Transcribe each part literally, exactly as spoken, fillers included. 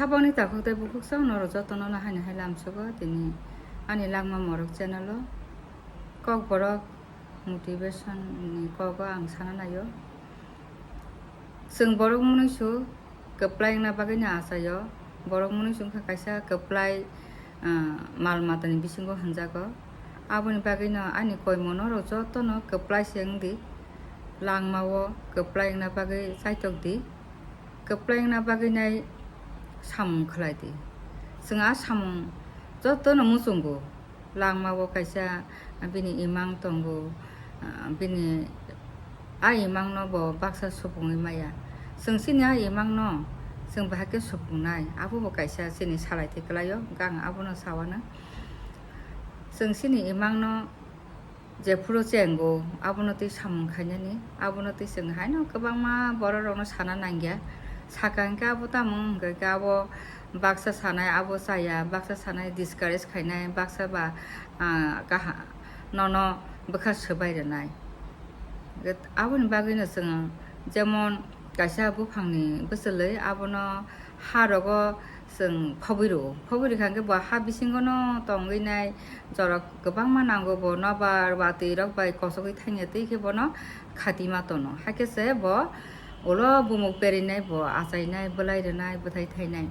Habangni takhuk tei bukhuk chwng norok jotono no haino hai lamsogo tini ani Langma Morok channel o. Kokborok motivation ni kogo ang sana naio. Chwng borok mwnwi su kwplai wngna bagwi no achaio. Borok mwnwi su wngkha kaisa kwplai, ah, mal matani bisingo hwnjago. Aboni bagwi no ani koimon norok jotono kwplai se wng di. Langmao kwplai wngna bagwi chaitok di. Kwplai wngna bagwi nai samung khlai di. Chwng a samung jotono muchungo. Langmao kaisa bini imang tongo, ah, bini a imangno bo baksa supungwi maya. Chwng chini a imangno chwng bahai khe supungnai, abo bo kaisa chini salai thwi kwlaio, hwnkhe ang abono sawana. Chwng chini imangno jephuru chengo, abono twi samung khainani, abono twi chwng haino kwbangma bororokno sana nangya. Saka hwnkhe abo tamo hwnkhe abo baksa sanai abo chaya, baksa sanai discourage khainai, baksa ba, ah, kaha-, nono bwkha swbai rwnai. Aboni bagwino chwng jemon kaisa buphangni bwchwlwi abono ha rogo chwng phobwi rwo. Phobwi rwkha hwnkhe bo ha bisingono tongwi nai jorok kwbangma nango, bo nobar watwi rok bai kochogwi thangya twi khe bono khati ma tono. Hakhe se bo ulo bumuk perinai, bo achainai, bwlai rwnai, bwthai thainai.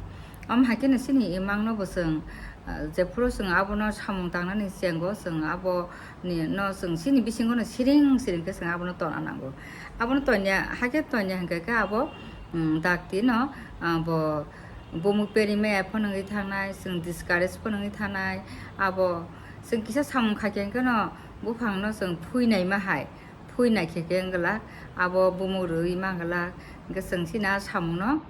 Omo hai kheno chini imangno bo chwng, ah, jephuru chwng abono samung tangnani chengo, chwng abo ni no chwng chini bisingo no siring siring khe chwng abono tona nango. Abono tonya, hakhe tonya hwnkhe khe abo, mm, dakti no, ah, bo bumuk peri maya phano wngwi thangnai, chwng discourage phano wngwi thangnai. Abo chwng kisa samung khaikhe hwnkhe no buphang no chwng phui naima hai, phui naikhe khe wngwlak, abo bumuk rwui mangwlak, hwnkhe chwng chini a samung no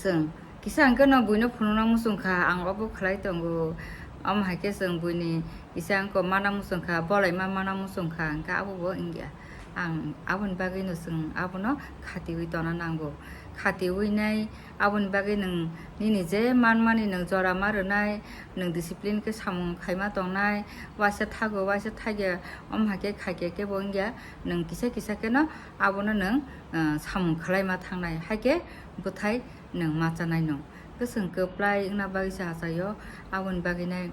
chwng kisa hwnkhe no buino phunukna muchungkha, ang obo khlai tongo. Omo hai khe chwng buini kisa wngkha mana muchungkha, bolaima mana muchungkha, hwnkhe abo bo wngya. Ang aboni bagwino chwng abono khatiui tona nango. Khatiui nai aboni bagwi nwng nini je manmani nwng jora ma rwnai, nwng discipline khe samung khaima tongnai, waisa thago, waisa thagya, omo hai khe khaikhe khe bo wngya, nwng kisa kisa kheno abono nwng, ah, samung khlaima thangnai, hai khe bwthai nwng ma chanai no. Kwchwng kwplai wngna bagwi se achaio, aboni bagwi nai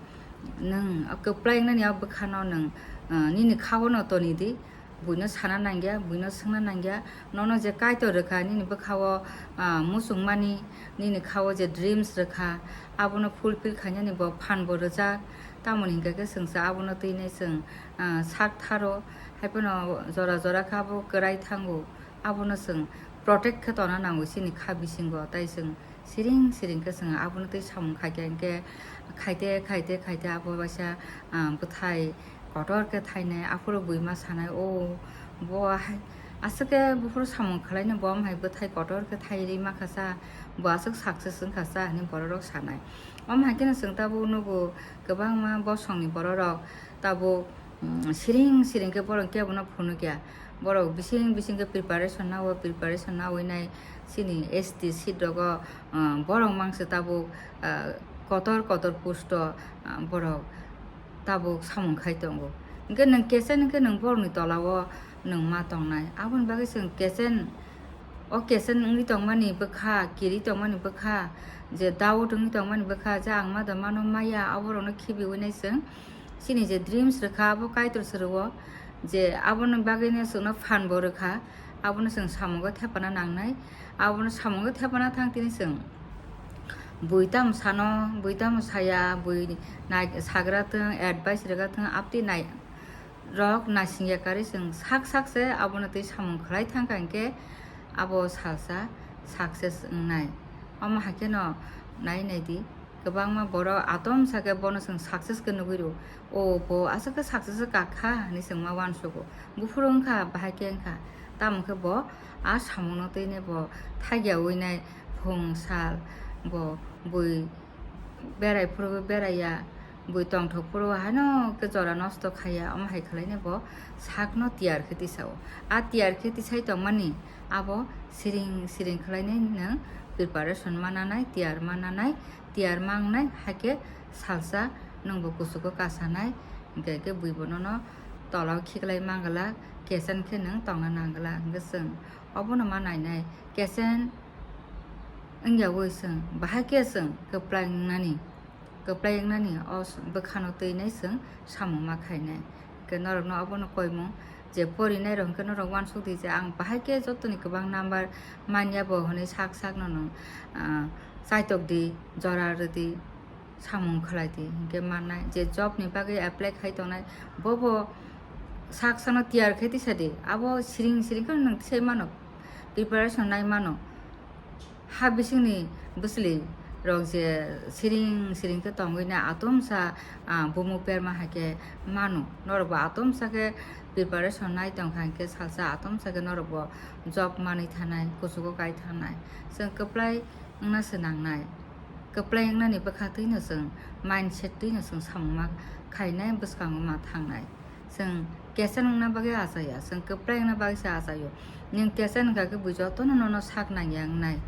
nwng kwplai wngnani a bwkhano nwng, ah, nini kha-o no toni di, buino sana nangya, buino swngna nangya, nono je Kaitor rwkha nini bwkha-o, ah, muchungmani, nini kha-o je dreams rwkha, abono fulfill khainani bo phan bo rwjak, tamoni hinkhe chwng se abono twi nai chwng, ah, sak tharo, hai phano jora jora khe abo kwrai thango. Abono chwng protect khe tona nango chini kha bisingo, tai chwng siring siring khe chwng abono twi samung khaikhe, hinkhe khaite khaite khaite abo waisa, ah, bwthai kotor khe thainai, aphuru buima sanai, "O bo hai aswk khe buphuru samung khlaino, bo omo hai bwthai kotor khe thai rima kha sa, bo aswk success wngkha sa," hinwi bororok sanai. Omo hai kheno chwng tabuk nugo kwbangma bosongni bororok tabuk, mm, siring siring khe borok kebono phunukya. Borok bising bising khe preparation nao, preparation naui nai chini S T seat rogo, ah, borok mangsa tabuk, ah, kotor kotor post o, ah, borok tabuk samung khai tongo. Hinkhe nwng kechen hinkhe nwng borokni tolao nwng ma tongnai. Aboni bagwi chwng kechen, o kechen wngwi tongmani bwkha, kiri tongmani bwkha, je doubt wngwi tongmani bwkha, je ang ma da mano maya, aborokno khibiui nai chwng chini je dreams rwkha, abo Kaitor se rwo, je aboni bagwino chwngno phan bo rwkha, abono chwng samungo thepana nangnai, abono samungo thepana thang tini chwng bui tamo sano, bui tamo saya, bui nai-, sagra thwng, advice rwga thwng, aptwi nai-, rok naisingya karwi chwng sak sak se abono twi samung khlai thangkha hinkhe abo salsa success wngnai. Omo hai kheno nai nai di, kwbangma borok atom sa khe bono chwng success khe nugwi rwo. O bo aswk khe success kha kha hinwi chwng ma uansugo. Buphuru wngkha, bahai khe wngkha. Tamo khe bo a samungno twi nai bo thagya ui nai phung sal bo bui berai phuru berai ya, bui tongthok phuru haino khe jora nosto khaiya, omo hai khlai nai bo sakno tiyar khe tisao. A tiyar khe tisai tongmani abo siring siring khlai nai nwng preparation ma nanai, tiyar ma nanai, tiyar ma wngnai, hai khe salsa nwng bo kuchugo kasanai, hinkhe khe bui bo nono tolao khiklai mangwlak, kechen khe nwng tongna nangwlak, hinkhe chwng obono ma nainai, kechen wngya oi chwng bahai khe chwng kwplai wngnani, kwplai wngnani o bwkhano twinai chwng samung ma khainai. Hwnkhe norokno obono koimung je porinairok hwnkhe norok uansuk di je ang bahai khe jotoni kwbang number manya bo hwnwi sak sakno nwng, ah, chaitok di, jora rw di, samung khlai di, hinkhe mannai. Je job ni bagwi apply khai tongnai, bobo sak sakno tiyar khe tisa di, abo siring siring khe nwng tisai mano, preparation nai mano. Ha bisingni bwsli rok je siring siring khe tongwi na atomsa, ah, bumu perma hai khe mano. Norok bo atomsa khe preparation nai tong kha hinkhe salsa atomsa khe norok bo job manwi thanai, kuchugo kai thanai. Chwng kwplai wngna se nangnai. Kwplai wngnani bwkha twino chwng mindset twino chwng samung ma khainai, bwskango ma thangnai. Chwng kechen wngna bagwi achaya, chwng kwplai wngna bagwi se achaio. Nwng kechen wngkha khe bui jotono nono sak nangya wngnai.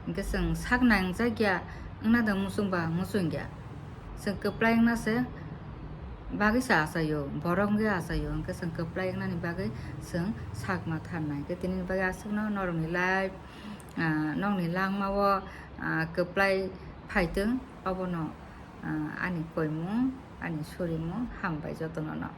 Hinkhe chwng sak nangjakya wngna da muchung ba muchungya. Chwng kwplai wngna se bagwi se achaio, borok wngwi achaio. Hinkhe chwng kwplai wngnani bagwi chwng sak ma tharnai. Hinkhe tinini bagwi aswkno norokni life, ah, nokni langmao, ah, kwplai phaitwng, obono, ah, ani koimung, ani surimung. Hambai jotono no.